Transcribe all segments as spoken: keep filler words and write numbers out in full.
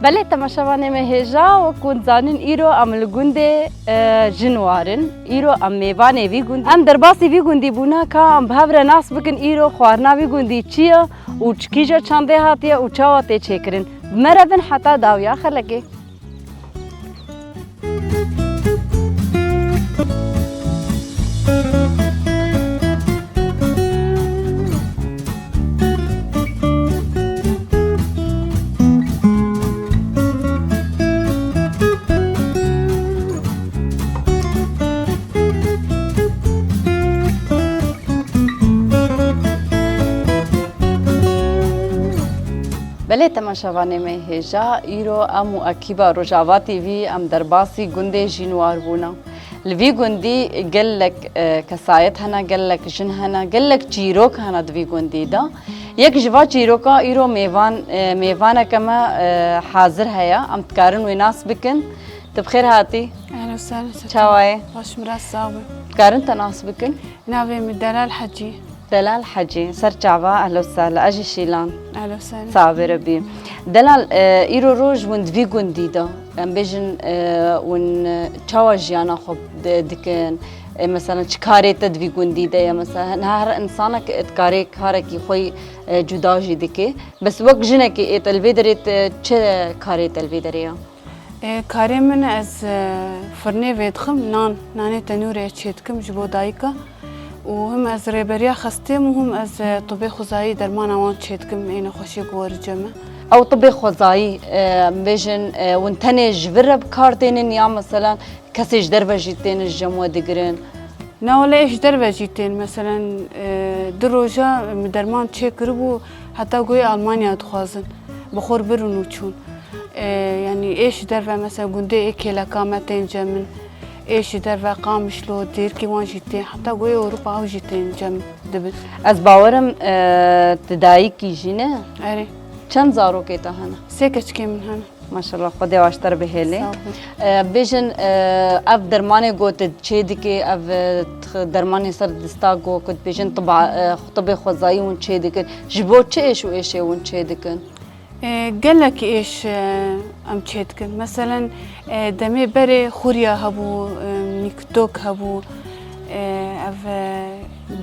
Belê temaşevanê me hêja, wek hûn dizanin, îro em li gundê, e, Jinwar in. Îro em mêvanê vî gundî. Em derbasî vî gundî bûne, ka em bi hev re nas bikin, îro xwarina vî gundî çi ye û çi kîja çandê hatiye û çawa tê çêkirin. Bi me re bin heta dawiya xelekê. Belê temaşevanê me hêja, îro em û ekîba Rojava T V em derbasî gundê Jînwar bûne. Li vî gundî gelek, e, kesayet hene, gelek jin hene, gelek çîrok hene di vî gundî de. Yek ji va çîroka îro mêvan, e, mêvaneke me, e, hazir heye. Em dikarin wê nas bikin. Tu bi xêr hatî. Ehlen we sehlen. Çawa ye? Baş, miras sax be. Dikarin te nas bikin? Navê min Delal Hecî. Delal Hecî, ser çava, ehlo sehla, ez jî Şîlan. Ehlo sehla. Sax be Rebî. Delal, e, îro roj hûn di vî gundî de, em bêjin, e, hûn, e, çawa jiyana xwe di-, dikin? E, mesela çi karê te di vî gundî de ye? Mesela her insanek dikarê karekî xwe, e, cuda jî dike. Bes wek jinekî ê te li vê derê te çi karê te li vê derê ye? E, karê min, ez, e, firnê vêdixim, nan, nanê tenûrê çê dikim ji bo dayika û him ez rêberiya xestê me û him ez, e, tibê xwezayî dermana wan çê dikim, ê nexweşiyê ku werice me. Ew tibê xwezayî, e, em bêjin, e, hûn tenê ji vir re bi kar tênin ya, meselan, kesê ji derve jî tên ji cem we digirin? Na wele ê ji derve jî tên. Meselen, e, du roja min derman çêkiribû, heta goyê Almanya dixwazin. Bi xwe re birin û çûn. E, yanî ê ji derve, mesela gundê ê kêleka me tên cem min. Ê ji derve Qamişlo, Dêrkî wan jî tên. Heta goyê Ewropa ew jî tên cem dibin. Ez bawerim, e, tu dayikî jî ne? Erê. Çend zarokê te hene? Sê keçikê min hene. Maşallah, Xwedê aşter bihêlê. Sağ ol. E, bêjin, e, ev dermanê ku tu çê dikê, ev, e, tx-, dermanê ser dista ku, ku dibêjin tiba, e, tibê xwezayî hûn çê dikin. Ji bo çi êş û êşê hûn çê dikin? E, gelek êş, e, em çê dikin. Meselen, e, demê berê xuriya hebû, e, mîktok hebû, e, ev, e,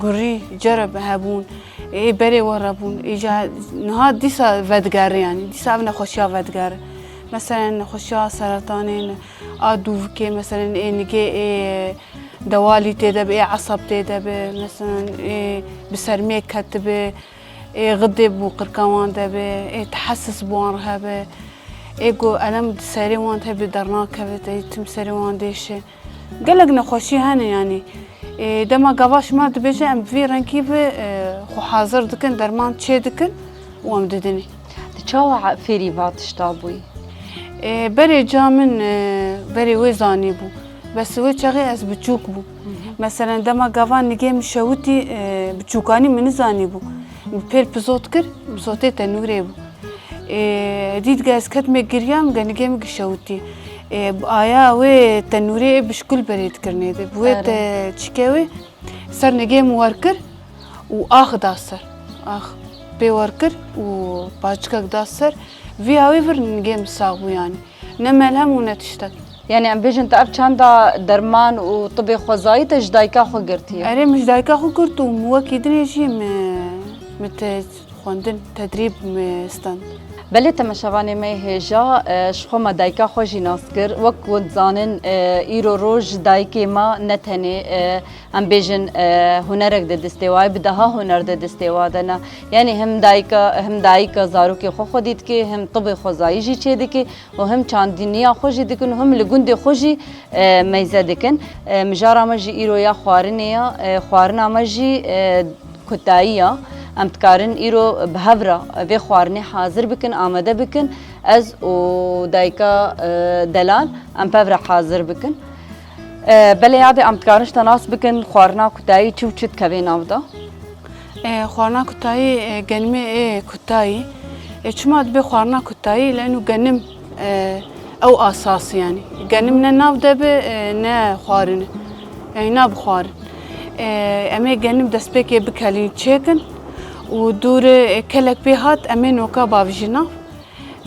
gurî, cerib hebûn. Ê berê we re bûn. Îca niha dîsa vedigere, yanî dîsa ev nexweşiya vedigere. Meselen nexweşiya seretanê, a dûvikê, meselen ê nigê ê dewalî tê de be, ê esab tê de be, meselen ê bi sermiyê ketibe, ê xidê bû qirka wan de be, ê tehesis bi wan re hebe, ê ku elem di serê wan de hebe dernakeve, te tim serê wan dêşe. Gelek nexweşî hene, yanî, e, dema gava şima dibêje, em bi vî rengî bi, e, xwe hazir dikin, derman çê dikin û em didinê. Tu çawa fêrî va tişta bûyî? E, berê ca min, e, berê wê zanîbû. Bes wê çaxê ez biçûk bûm. Hı hı. Meselen, dema gava nigê min şewitî, e, biçûkanî min nizanîbû. Min pêl pizot kir, pizotê tenûrê bû. Ê, dît ge ez ketime giriyam, ge nigê min gişewitî. Ê, aya wê tenûrê ê bişkul berê dikirinê de. Bi wê Erê. te çike wê ser nigê min wer kir û ax da ser. Ax pê wer kir û paçikek da ser. Vî awî vir nigê min sax bû yanî. Ne melhem û ne tiştek. Yanî em bêjin tu ev çanda derman û tibê xwezayî te ji dayika xwe girtiye? Erê, min ji dayika xwe girt û min wekî dinê jî min, min te xwendin, tedrîb min stand. Belê temeşevanê me yê hêja, e, ji xwe me dayika xwe jî nas kir. Wek hûn dizanin, e, îro roj dayikê me ne tenê, e, em bêjin, e, hunerek di destê wa ye, bi deha huner di destê wa de ne. Yanî him dayika, him dayika zarokê xwe xwedî dike, him tibê xwezayî jî çê dike. û him çandiniya xwe jî dikin û him li gundê xwe jî, e, meyze dikin. E, mijara me jî îro ya xwarinê ya, e, xwarina me jî, e, kutayî ya. Em dikarin îro bi hev re vê xwarinê hazir bikin, amade bikin. Ez û dayika, e, Delal em pev re hazir bikin. E, belê yadê em dikarin ji te nas bikin, xwarina kutayî çi û çi dikeve nav de? E, xwarina kutayî, e, genimê ê kutayî. E, çima dibe xwarina kutayî? Leno genim, e, ew asas e yanî. Genim ne nav de be, e, ne xwarin e. Yanî nabixwarin. E, em ê genim destpêkê bikelîn çêkin û dûrê, e, kelek pê hat, em ê noka bavijî nav.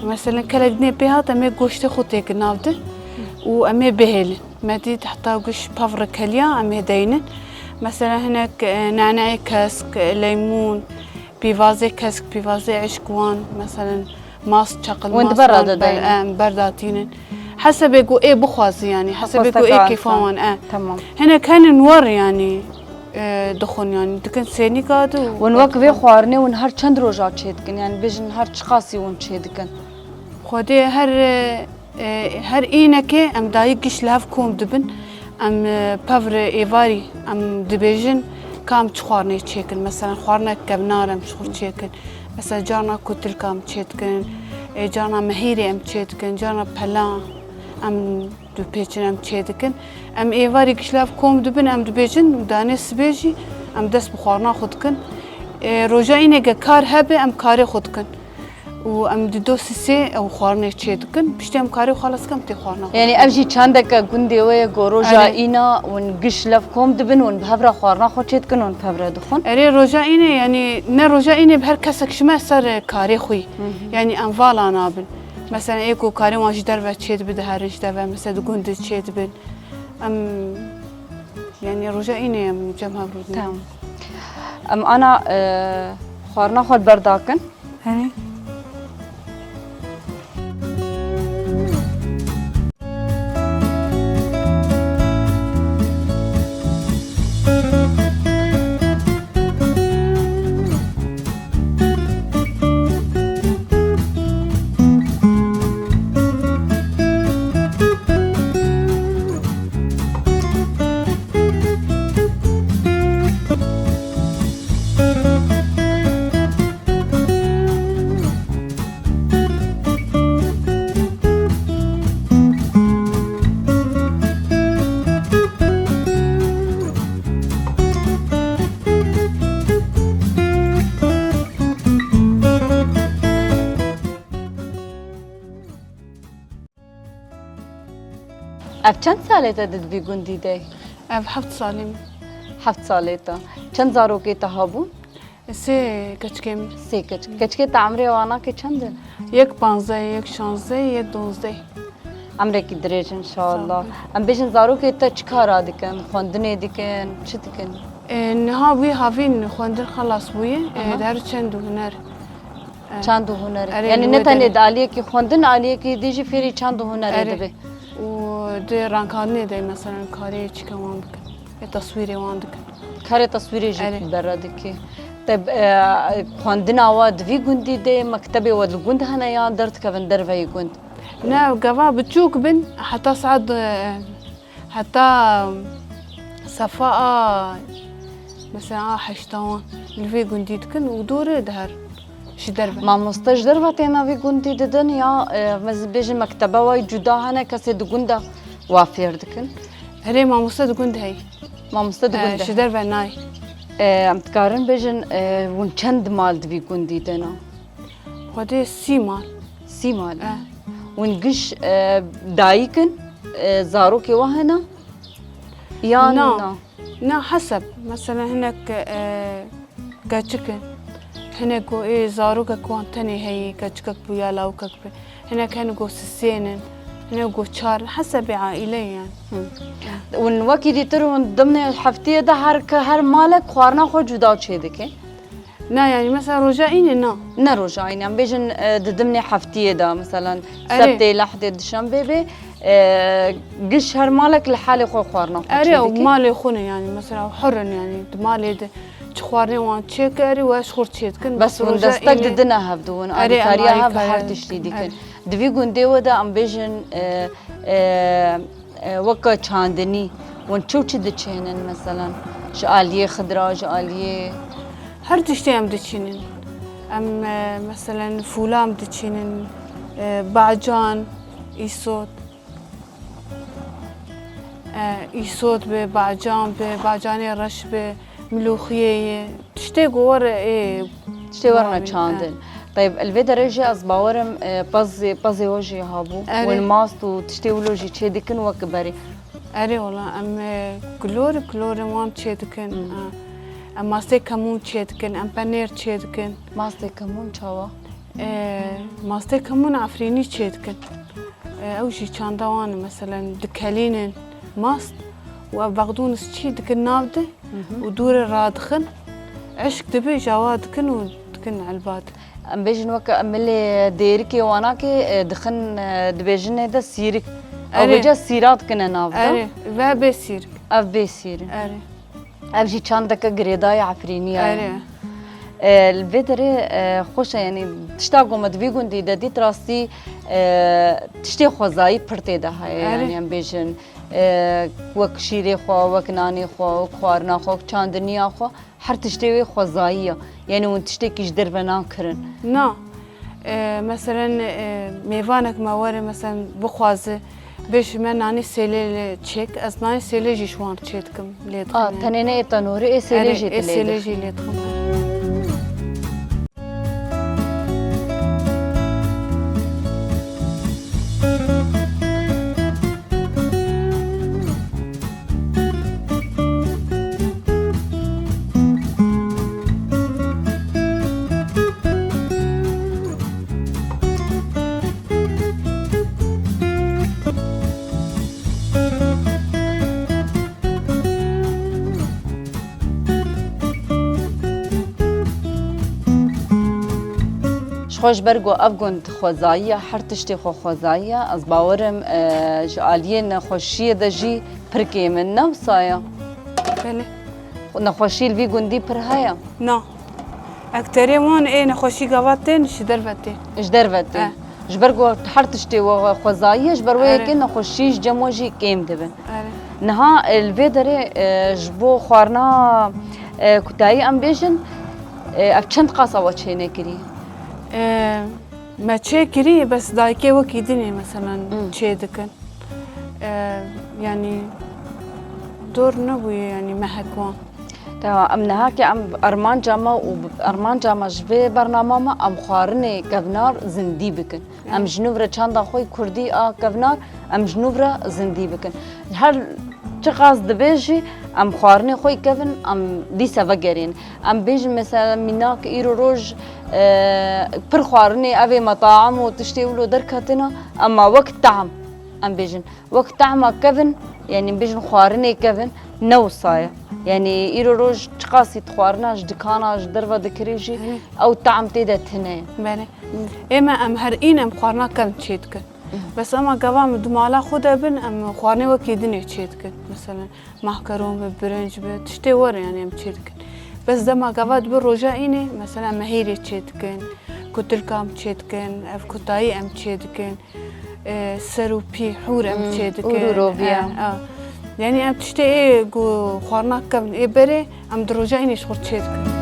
Mesela kelek dinê pê hat, em ê goştê xwe têkin nav de û em ê bihêlin. Me dît heta giş pevre keliya, em ê deynin. Mesela hinek, e, naneyê kesk, e, leymûn, pîvazê kesk, pîvazê eşkwan, mesela mast, çaqil Win di mast ber wan de ber-, deynin. em berdatînin. Hesebê ku ê bixwazi, yani, hesebê ku ê Xwesteka kêfa insan. wan, e. Tamam. Hinek henin war, yani, e, dixwin, yani, dikin sênîka de û Win wek vê xwarinê win her çend roja çê dikin? Yani, bêjin her çiqasî win çê dikin? Xwedê her, e, E, her înekê em dayik giş li hev kom dibin. Em, e, pevre êvarî em dibêjin ka em çi xwarinê çêkin. Mesela xwarinek kevnar em ji xwe çêkin. Mesela carna kutilka em çêdikin. E, carna mehîrê em çêdikin. Carna pela em dipêçin, em çêdikin. Em êvarî giş li hev kom dibin, em dibêjin, danê sibê jî em dest bi xwarina xwe dikin. E, roja îneke kar hebe, em karê xwe dikin. Û em di do sisê ew xwarinê çê dikin. Piştî em karê xwe xelas dikin, em tê xwarina xwe Yani dikin. ev jî çendeke gundê we ye ku roja Erê. îna hûn giş lev kom dibin, hûn bi hev re xwarina xwe çê dikin, hûn bi hev re dixwin. Erê, roja înê, yani ne roja înê bi her kesek ji me ser karê xwe yî. Hı hı. Yani em vala nabin. Mesela ê ku karê wan ji derve çê dibe, diherin ji derve, mesela di gund de çê dibin. Em, yani roja înê em cem hev rûdin. Tamam. Em ana, e, xwarina xwe li ber dakin. Erê. Ev çend salê te di vî gundî de? Ev heft salê min. Heft salê te. Çend zarokê te hebûn? Sê keçikê min. Sê keçik. Keçikê te emrê wan a ke çend in? Yek panzdeh, yek şanzdeh, yek donzdeh. Emrekî dirêj inşallah. Sağ ol. Em bêjin zarokê te çi kara dikin? Xwendinê dikin, çi dikin? E, niha wî havîn xwendin xelas bûye, e, Aha. di her çend û huner. E, Çand û hunerê. Erê, Yani li ne wê tenê derê. di aliyekî xwendin, aliyekî dî jî fêrî çand û hunerê Erê. dibe. Û di rankandinê de, mesela, karê çîka wan dikin. Ê teswîrê wan dikin. Karê teswîrê jî Erê. bera dikî. Te, e, xwendina we di vî gundî de, mektebê we li gund hene yan derdikevin derveyî gund? Ne, gava biçûk bin, heta saet, e, heta sefa a, mesela, a heşta wan li vê gundî dikin û dûrê diher ji derve. Mamoste ji derve têne vî gundî didin ya, e, ez bêjim mektebe wayî cuda hene, kesê di gunda wa fêr dikin? Erê, mamoste di gund heyî. Mamoste di E, gund e. ji derve nayê. E, em dikarin bêjin, e, hûn çend mal di vî gundî de ne? Xwedê sî mal. Sî mal. E. Hûn giş, e, dayik in, e, zarokê we hene? Yan Na. na? Na, heseb. Mesela hinek, e, keçik in. Hinek ku ê zarokek wan tenê heyî, keçikek bû ya lawikek bû. Hinek hene ku sisên in. Hinek ku çar. Hesebê aîleyê yani. Hı. Hûn wekî dîtir hûn dimnê heftiyê de her ke-, her malek xwarina xwe cuda çê dike? Na, yani mesela roja înê na. Ne roja înê, em bêjin, e, di dimnê heftiyê de, meselan, Erê. sebtê, lehdê, dişembê bê, e, giş her malek li halê xwe xwarina xwe Erê, çê ew dike. malê xwe ne yani, mesela hur in yani, di malê de çi xwarinê wan çêke, erê, we ji xwe çê dikin. Bes Bes hûn roja destek înê didine hev, di hûn Erê, em alîkariya hev alîkariya her tiştî dikin, dikin. erê. Di vî gundê we de em bêjin, e, e, e, weke çandinî, hûn çi û çi diçênin, meselan, ji aliyê xidra, ji aliyê Her tiştê em diçînin. Em, e, meselen, fûla em diçînin, e, bacan, îsot. E, îsot be, bacan be, bacanê reş be, milûxiyê ye. Tiştê ku were ê Tiştê were wabî, çandin. e. Teyb, li vê derê jî ez bawerim, e, pezê, pezê we jî habû. Erê. Win mast û tiştê wilo jî çê dikin wek berê. Erê wala, em, e, klor, klorên wan çê dikin. Hmm. E, em mastê kemûn çê dikin, em penêr çê dikin. Mastê kemûn çawa? E, mastê hemûn Efrînî çê dikin. E, ew jî çanda wan e, meselen dikelînin mast û ev bexdûnis çî dikin nav de û dû re radixin. Eşk dibe, ji awa dikin û dikin elbad. Em bêjin weke em milê dêrikê wanakê, e, dixin, e, dibêjinê de sîrik. Ew Erê. Bêje sîra dikine nav de. Erê, ve bê sîrik. Ev bê sîrin. Erê. Ev jî çandeke girêdayî Efrînî ye. Erê. E, li vê derê, e, xweş e, yanî tişta ku me di vî gundî de dît rastî, e, tiştê xwezayî pir tê de heye, Erê. Yanî em bêjin, e, wek şîrê xwe, wek nanê xwe, wek xwarina xwe, wek çandiniya xwe, her tiştê wê xwezayî ye. Yanî hûn tiştekî ji derve nakirin. Na. E, meselen, e, mêvanek me were, meselen, bixwaze, bê ji me nanê sêlê lê çêk, ez nanê sêlê jî ji wan çê dikim, lê dikim A, yani. Tenê ne ê tenorê, ê sêlê Erê, jî ê tu lê sêlê dixî. Jî lê dikim. Ji xwe ji ber ku ev gund xwezayî ye, her tiştê xwe xwezayî ye, ez bawer im, e, ji aliyê nexweşiyê de jî pir kêm in, ne wisa ye? Belê. Nexweşî li vî gundî pir heye? Na. Ekterê wan ê nexweşî gava tên ji derve tên. Ji derve tên. Eh. Ji ber ku her tiştê we xwezayî ye, ji ber wê Erê. Yekê nexweşî ji cem we jî kêm dibin. Erê. Niha, e, li vê derê, e, ji bo xwarina, e, kutayî em bêjin, e, ev çend qasa we çênekirî? E, me çêkirî, bes dayikê wekî dinê, meselen, Hmm. çê dikin. E, yanî dor nebûye, yanî mehek wan. Tamam, em niha ke em armanca me û armanca me ji vê bernama me, em xwarinê kevnar zindî bikin. Em ji nû re çanda xwe yê kurdî a kevnar, em ji nû re zindî bikin. Her çiqas dibe jî em xwarinê xwe yê kevin, em dîsa vegerên. Em bêjin mesela mînak îro roj, e, pir xwarinê ev ê metaim û tiştê wilo derketina, ema wek tahm em bêjin. Wek tahma kevin, yanî bêjin xwarinê kevin, ne wisa ye. Yanî îro roj çiqasî tu xwarina ji dikana, ji derve dikirî jî, Hı. ew tahm tê de tune ye. Belê. Ê me em her în em xwarina kevin çê dikin. Hı. Bes ema gava em di mala xwe de bin, em xwarinê wekî dinê çê dikin. Mesela mahkeron bi, birinc bi, tiştê were yanî em çê dikin. Bes dema gava dibe roja înê, mesela mehîrê çê dikin, kutilka em çê dikin, ev kutayî em çê dikin. E, ser û pî, hûr em Hmm, çê dikin. Hûr û rovî, E, ya. e. Yanî em tiştê ê ku xwarina kevin ê berê, em di roja înê ji xwe çê dikin.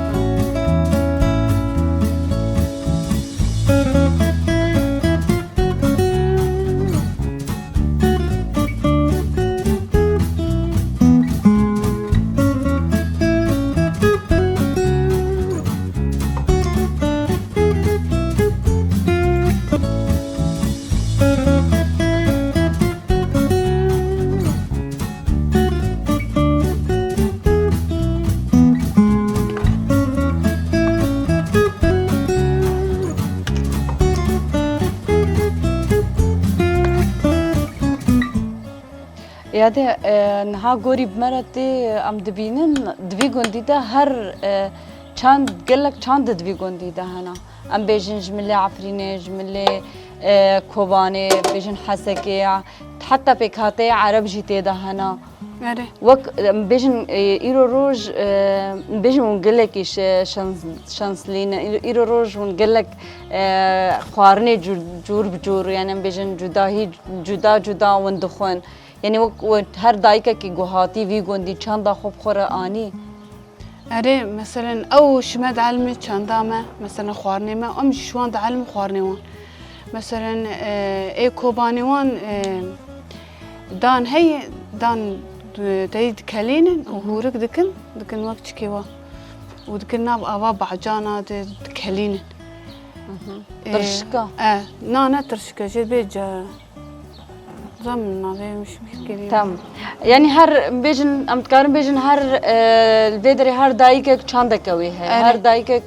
Yadê, e, niha gorî bi me re tê, em dibînin, di vî gundî de her, e, çand, gelek çand di vî gundî de hene. Em bêjin ji milê Efrînê, ji milê, e, Kobanê, bêjin Hesekê ya, heta pêkhateyê Ereb jî tê de hene. Erê. Wek, em bêjin, e, îro roj, e, bêjin hûn gelekî şe-, şans-, şanslî ne. Îro, îro roj hûn gelek, e, xwarinê cûr, cûr bi cûr, yani em bêjin cudahî, cuda cuda hûn dixwin. Yani wek, wek her dayikekî ku hatî vî gundî çanda xwe bi xwe re anî. Erê, meselen, ew şime dielimê çanda me, meselen, xwarinê me, em jî ji wan dielim xwarinê wan. Meselen, e, ê Kobanê wan, e, dan heye, dan, e, teyî dikelînin û hûrik dikin, dikin wek çikê wan. Û dikin nav ava bacana de dikelînin. Hı hı. E, Tirşika. E, na, ne tirşika, jê bê ca-, Zam navê mişmişkirî. Tamam. Yani her bêjin, em dikarin bêjin her, e, li vê derê her dayikek çandeke wê heye. Evet. Her dayikek,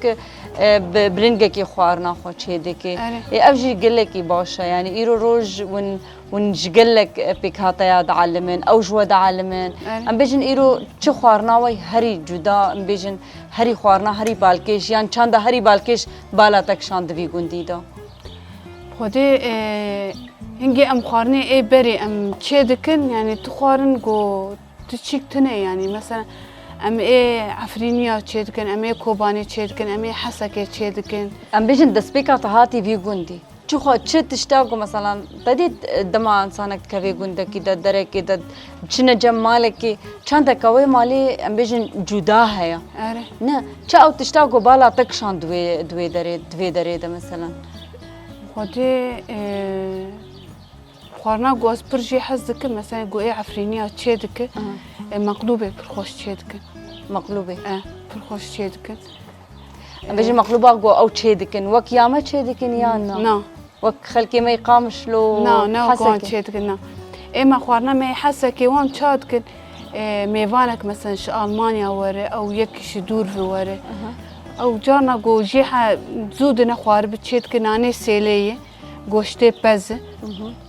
E, bi biringekî xwarina xwe çêdike. Erê. Ê, ev jî gelekî baş e. Yanî îro roj hûn, hûn ji gelek pêkhateya dielimin, ew ji we dielimin. Erê. Em bêjin îro çi xwarina we herî cuda, em bêjin herî xwarina herî balkêş, yan çanda herî balkêş bala te kişand di vî gundî de? Xwedê, e, hingê em xwarinê ê berê em çê dikin, yanî tu xwarin ku tu çîk tune, yanî mesela em ê Efrîniya çê dikin, em ê Kobanê çê dikin, em ê Hesekê çê dikin. Em bêjin destpêka te hatî vî gundî. Çi xwe, çi tişta ku mesela te dît, e, dema însanek dikeve gundekî de, derekê de, çine cem malekî, çandeka wê malê, em bêjin, cuda heye. Erê. Ne, çi ew tişta ku bala te kişand di wê, di wê derê, di vê derê de mesela? Xwedê, e, xwarina ku ez pir jê hez dikim, mesela ku ê Efrîniya çê dike, Aha. e, meqlûbê pir xweş çê dikin. Meqlûbê. E, pir xweş çê dikin. Em bêjin meqlûba ku ew çê dikin, wek ya me çê dikin yan na? Na. Wek xelkê me yê Qamişlo, Na, ne wek wan Hesekê? Çê dikin, na. Ê me xwarina me yê Hesekê wan ça dikin, e, mêvanek mesela ji Almanya were, ew yek ji dûr ve were. Aha. Ew carna ku jê he zû dine xwaribi çê dikin, nanê sêlê ye. Goştê pez. Mhm.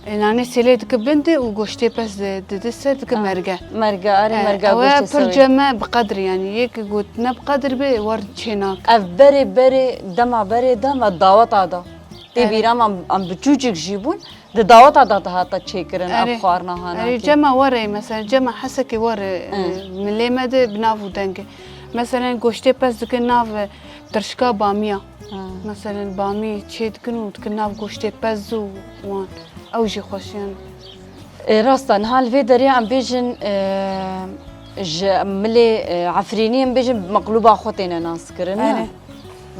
E, nanê sêlê dike bin de û goştê pez de dide ser, dike Ah, merge. Merge, arê, E, merge ew e goştê pir sewê. Cem e bi qedir, yanî yek got ne bi qedir be, war çê nake. Ev berê, berê, dema berê de me daweta da. Tê Erê. Bîra me em, em biçûçik jî bûn. Di daweta da dihata çêkirin ev Erê. Xwarina hanakê. Erê, cema were, mesela cema Hesekê were, e, Ha. Milê me de bi nav û dengê. Mesela goştê pez dike nav, e, tirşika bamiya. Ha. Meselen, bamî çê dikin û dikin nav goştê pez û wan. Ew jî xweş in. E, rast e, niha li vê derê em bêjin, e, ji milê, e, Efrînî em bêjin meqlûba xwe têne naskirin, ne? Erê.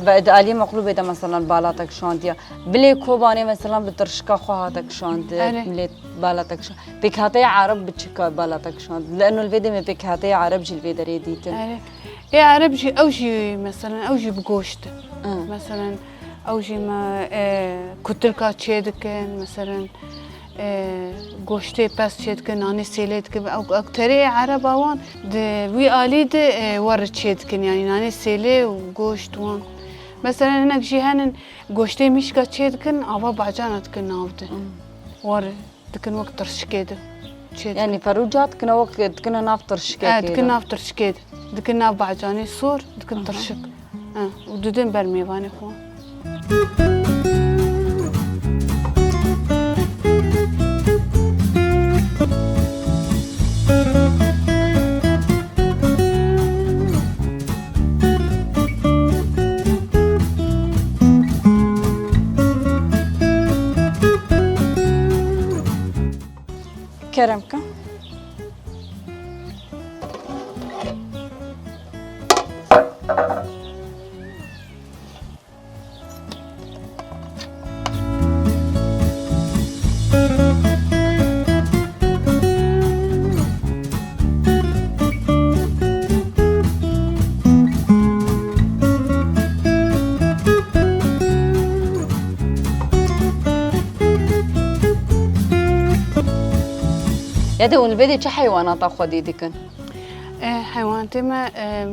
Ve di aliyê meqlûbê de, meselan, bala te kişandiye. Milê Kobanê, meselan, bi tirşika xwe hate kişand, Erê. Milê bala te kişand. Pêkhateya Ereb bi çi ka bala te kişand? Li eno li vê demê pêkhateya Ereb jî li vê derê dîtin. Erê. Ê Ereb jî, ew jî, meselen, ew jî bi goşt. Hı. Meselen, ew jî me, e, kutilka çê dikin, meselen, e, goştê pez çê dikin, nanê sêlê dikin. Ew, ew terê Ereba wan di wî alî de, e, were çê dikin, yanî nanê sêlê û goşt wan. Meselen, hinek jî henin goştê mîşka çê dikin, ava bacana dikin nav de. Hı. Were. Dikin wek tirşikê de. Çê dikin. Yanî ferûca dikine wek, dikine nav tirşikekê E, dikin de. Nav tirşikê de. Dikin nav bacanê sor, dikin Aha. Tirşik. E, û didin ber mêvanê xwe. Kerem ke. Ya de hûn li vê de çi heywanata xwedî dikin? E, heywanatê me, e,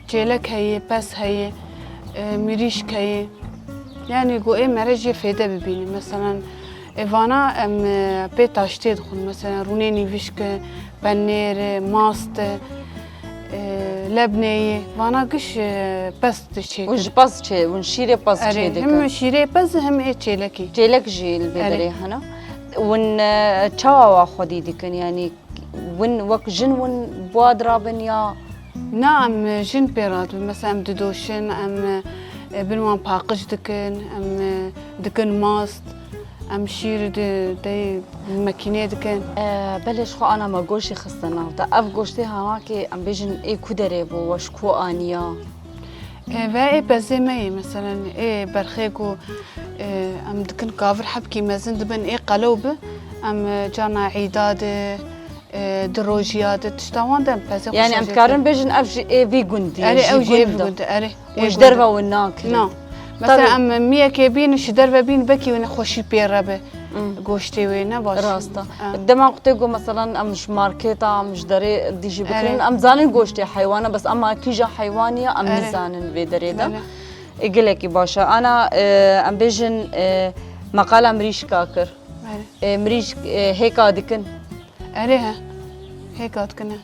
çêlek heye, pez heye, e, mirîşk heye. Yanî ku ê mere jê fêde bibînin. Meselan, e, vana em, e, pê taştê dixwin. Meselan, rûnê nîvişk e, penêr e, mast e, e, lebneyê. Vana giş, e, pez de çêkin. Hûn ji pez çê, hûn şîrê pez Erê, çê dikin? Him şîrê pez, him ê çêlekî. Çêlek jî li vê Erê. Derê hene. Hûn, e, çawa wa xwedî dikin? Yanî Win wek jin win bi wa dirabin ya? Na, em jin pê radibin. Mesela em didoşin, em, e, bin wan paqij dikin, em, e, dikin mast, em şîr di, dey mekînê dikin. E, belê ji xwe ana me goşê xiste nav de. Ev goştê hanakê em bêjin ê ku derê bû, we ji ku aniya? E, ve ê pezê me yê, meselen, ê berxê ku, e, em dikin kavir hebkî mezin dibin, ê qelew bi, em, e, carna îda de, e, di rojiya de, tişta wan de em pezê xwe Yanî em şarjê dikarin dikin. Bêjin ev ji ê vî gundî ye, Erê, ew jî ê vî gund. Gund, erê, Ê ê ji derve gund. Win nakin. Na. Mesela Tabii. Em miyekê bîn ji derve bîn bekî win xweşî pê re be. Hmm. Goştê wê ne baş. Rast e. Ha. Dema ku tê ku, meselan, em ji marketa, em ji derê dîjî bikirin, Erê. Em zanin goştê heywana, bes ema kîja heywanî ye, em Erê. Nizanin vê derê de. Erê. E, gelekî baş e. Ana, e, em bêjin, e, me qala mirîşka kir. Erê. E, mirîşk, e, hêka dikin. Erê he. Hêka dikin he.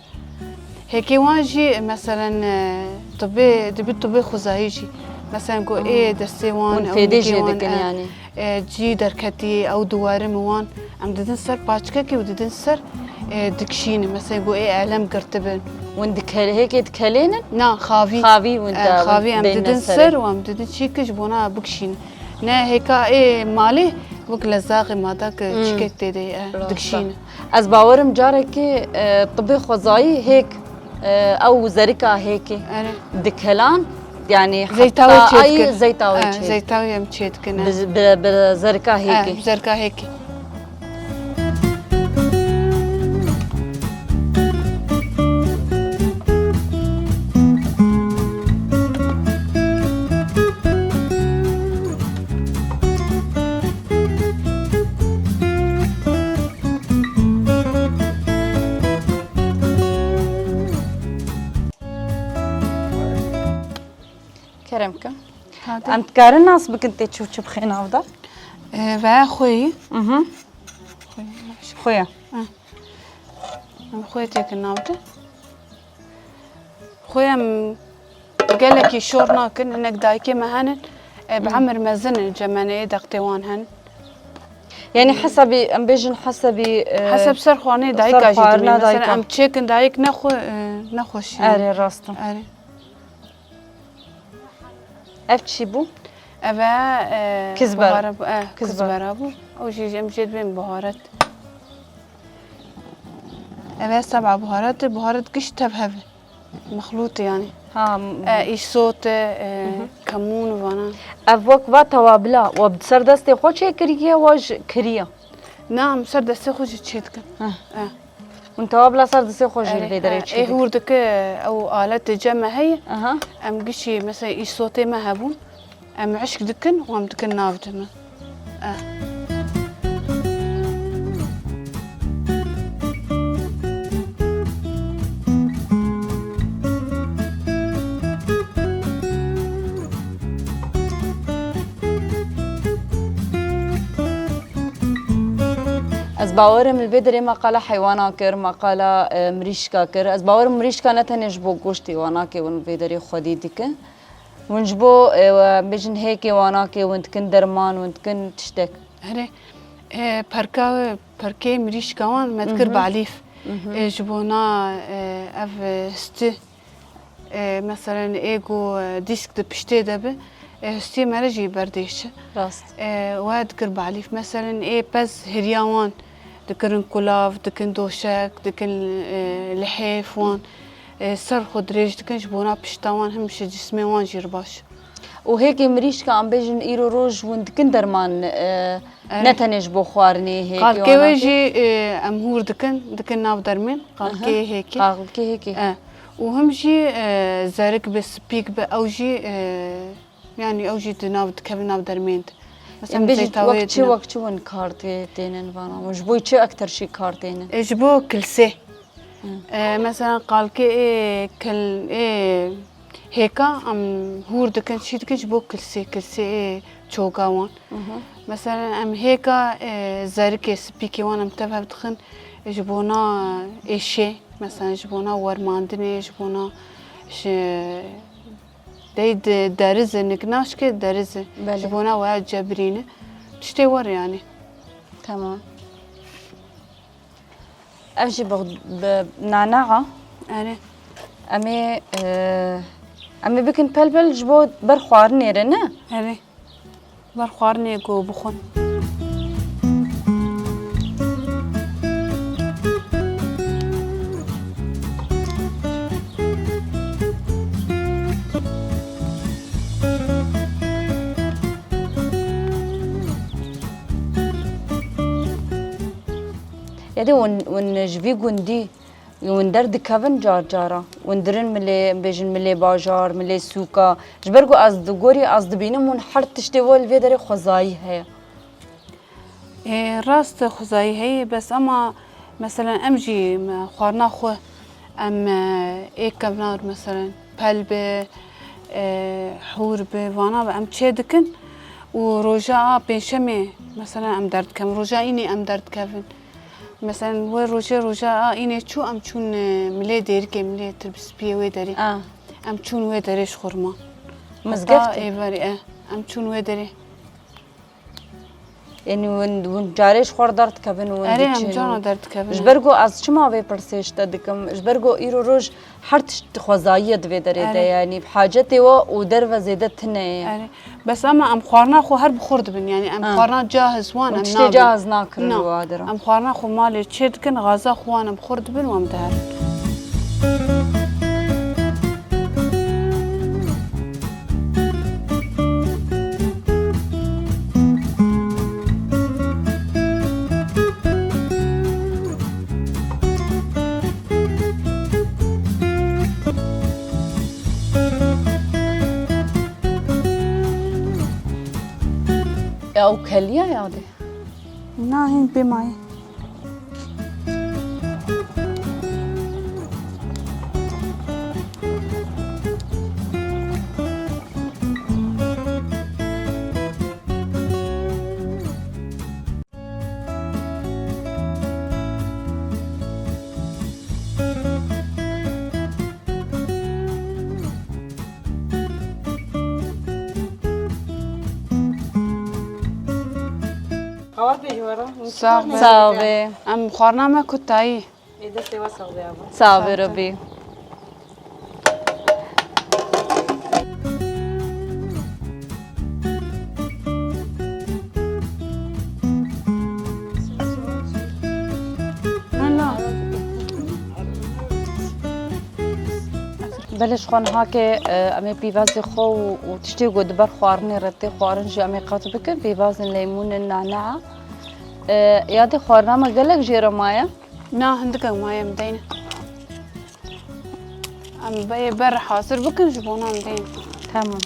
Hêkê wan jî, e, meselen, e, tibê, dibi tibê xwezayî jî. Meselen, ku ê destê wan, Hûn ew fêdê nigê jê wan, dikin e, yanî. E, cî derketî, ew diwerim wan. Em didin ser paçkekê û didin ser, e, dikişînin. Mesela, ku ê elem girtibin. Hûn dikele-, hêkê dikelênin? Na, xavî. Xavî hûn E, de, xavî em bênine didin serê. Ser û em didin çî ki ji bona bikişînin. Ne hêka ê malê, wek lezaxê ma da ki Hmm. çikek tê de, e, Rasta. dikişînin. Ez bawerim carekê, e, tibê xwezayî hêk, e, ew zerika hêkê Erê. dikelan, yanî Zeyta wê heta çê ayî dikin. zeyta wê E, çê. zeyta wê em çê dikin, e. Bi, bi, bi zerika E, hêkê. bi zerika hêkê. Kerem ke. Hadi. Em dikarin nas bikin tê çi û çi bixê nav de? E, ve xweyî. Mhm. Xweyî. Xweyî. Em xwê têkin nav de. Xwê em gelekî şor nakin, hinek dayikê me henin, e, bi Hmm. emir mezin in, cemeneyê dextê wan henin. Yanî hesabî, em bêjin hesabî, e, Hesab ser xwarinê ser dayika jî xwarina dimê. Mesela dayika. em çêkin dayik nexwe, e, nexweşî. Erê, rast e. Erê. Ev çi bû? Ev e, e, Kizber. buhara bû, e, Kizber. kizbera bû. Ew jî em jê dibên buharet. Ev e seba buharet, buharet giş tev hev e. Mexlût e yanî. Ha, m- E, îsot e, e, Hı hı. kemûn vana. Ev wek va tewabila, we bi ser destê xwe çêkiriye, we ji kiriye? Na, em ser destê xwe jî çê dikin. Heh. E. Hûn tewabila ser destê xwe jî li Erê, vê derê e, çê ê dikin. Hûr dike ew aletê cem me heye. Aha. Em gişî, mesela îsotê me hebûn. Em hişk dikin û em dikin nav de min. Eh. Ez bawerim li vê derê me qala heywana kir, me qala, e, mirîşka kir. Ez bawerim mirîşka ne tenê ji bo goştê wana ke hûn li vê derê xwedî dikin. Hûn ji bo, e, we bêjin hêkê wana ke hûn dikin derman, hûn dikin tiştek. Erê, e, perka, perkê mirîşka wan me dikir Mhm. balîf. Mhm. E, ji bona, e, ev, e, stû, e, meselen ê ku, e, dîsk di piştê de bi, e, stûyê me re jî berdêşi. Rast. E, we dikir balîf. Meselen ê pez hiriya wan dikirin kulav, dikin doşek, dikin, e, lihêf wan. E, ser xwe dirêj dikin, ji bona pişta wan him ji cismê wan jî re baş. Û hêkê mirîşka em bêjin îro roj hûn dikin derman, e, Evet. ne tenê ji bo xwarinê hêkê Qalkê wê wana jî, e, em hûr dikin, dikin nav dermên, qalkê Aha. hêkê. Qalkê hêkê. E, û him jî, e, zerik bi, spîk bi, ew jî, e, yanî ew jî di nav, dikevin nav dermên de. Mesela Em bêjin zeyta wê wek çi, dina. wek çi hûn kar tê-, tênin vana? Hûn ji bo çi ekter jî kar tênin? E, ji bo kilsê. Hı. E, mesela qalkê ê kil-, ê hêka em hûr dikin, çî dikin ji bo kilsê, kilsê ê çoga wan. Hı hı. Mesela em hêka, e, zerikê, spîkê wan em tev hev dixin, e, ji bona êşê, mesela ji bona wermandinê, ji bona ji dey de-, derizê, nik naşke derizê. Belê. Ji bona waya cebirîne. Tiştê wer yanî. Tamam. Ev jî bi, bi nana a. Erê. Em ê, e, em ê bikin pel pel ji bo ber xwarinê re, ne? Erê. Ber xwarinê ku bixwin. Yadê hûn, hûn ji vî gundî hûn derdikevin car cara? Hûn dirin milê, bêjin milê bajar, milê sûka. Ji ber ku ez di gorî ez dibînim hûn her tiştê we li vê derê xwezayî heye. Ê, rast e, xwezayî heye, bes ema, meselen, em jî, me, xwarina xwe, em, e, ê kevnar, meselen, pel bi, E, hûr bi, vana bi em çê dikin û roja a pênşemê, mesela, em derdikevin, roja înê em derdikevin. Mesela, wê rojê, roja a înê çû, em çûn, e, milê Dêrikê, milê Tirbispiyê wê derê. A. Em çûn wê derê ji xurma. Mizgeft? Heta êvarî, e, em çûn wê derê. Yanî hûn, hûn carê ji xwe re derdikevin û hûn Erê, em diçin. Cana derdikevin, Ji e. ber ku ez çima vê pirsê ji te dikim? Ji ber ku îro roj her tişt xwezayî ye di vê derê de, Erê. yanî bi hacetê we û derve zêde tune ye. Erê. Bes ama em xwarina xwe her bi xwe re dibin, yanî em Ha. xwarina cahiz wan Hûn em tiştê nabin. cahiz nakirin Na. li wa dera. Em xwarina xwe malê çê dikin, xaza xwe wan em bi xwe re dibin û em diherin. Ya ew keliya ya de. Na, hîn pê maye. Xebat be ji we re. Sax be. Sax be. Em xwarina me kutayî. Ê, destê we sax be, ava. Sax be, Robî. Belê ji xwe niha ke, e, em ê pîvazê xwe û, û tiştê ku di ber xwarinê re tê xwarin jî em ê qet bikin. Pîvazên leymûnên, nana. E, ya dê xwarina me gelek jê re maye. Na, hindik ew maye em deyne. Em beyê ber hazir bikin, ji bona em deyne. Tamam.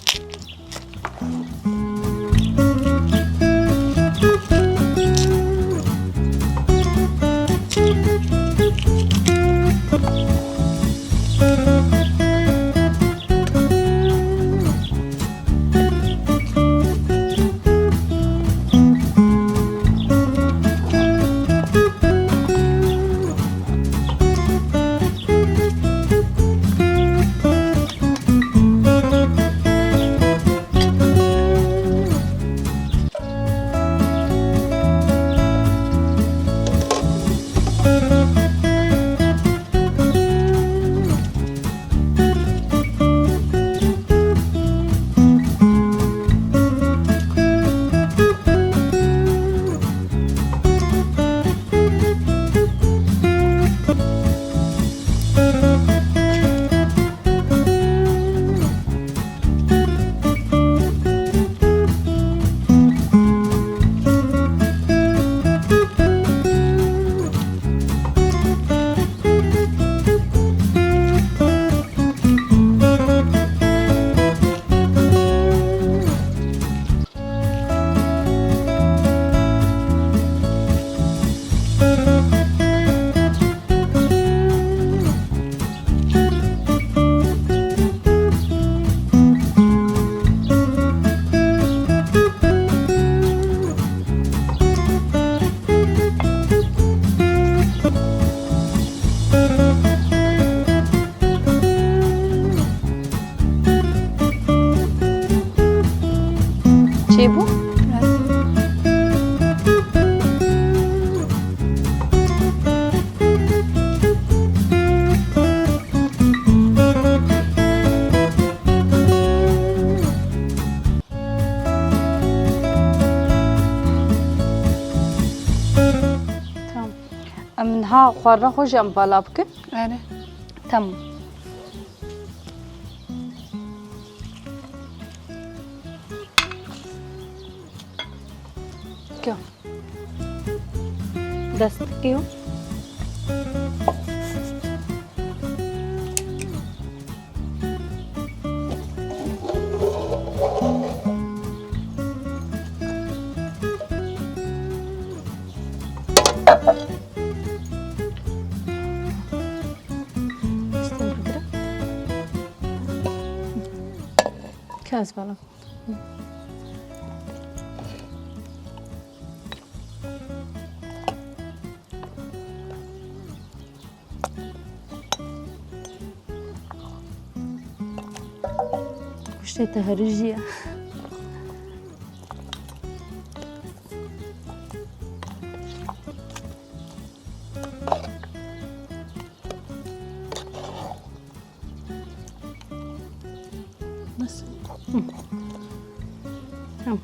Çêbû? Tamam. Em niha xwarina xwe jî em bala bikin. Erê. Tamam. Kya. Dest kyo. Destê bigire. Ez bala. Goştê te herî jî ye. Nasıl? Hı. Tamam.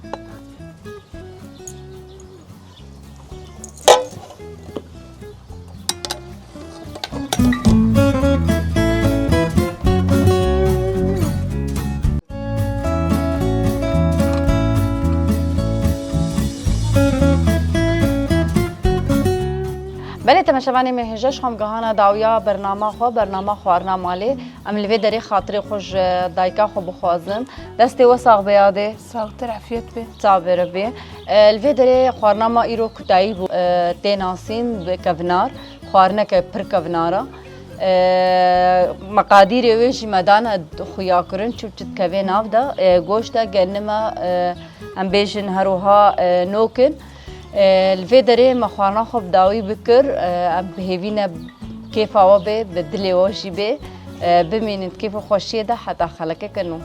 Belê, temeşevanê me hêja, ji xwe em gihana dawiya bernama xwe, bernama xwarina malê. Em li vê derê xatirê xwe ji dayika xwe bixwazim. Destê we sax be yadê. Saxtir, efiyet be. Sax be Rebî. E, li vê derê xwarina me îro kutayî bû. E, tê nasîn bi kevnar. Xwarineke pir kevnar e. E, meqadîrê wê jî me dane xuyakirin, çi çi dikeve nav de. E, goşt e, genime, e, em bêjin her wiha, e, nok in. E, li vê derê me xwarina xwe bi dawî bikir. E, em bi hêvî ne kêfa we bê, bi dilê we jî bê. E, bimînin di kêf û xweşiyê de heta xelekeke nû.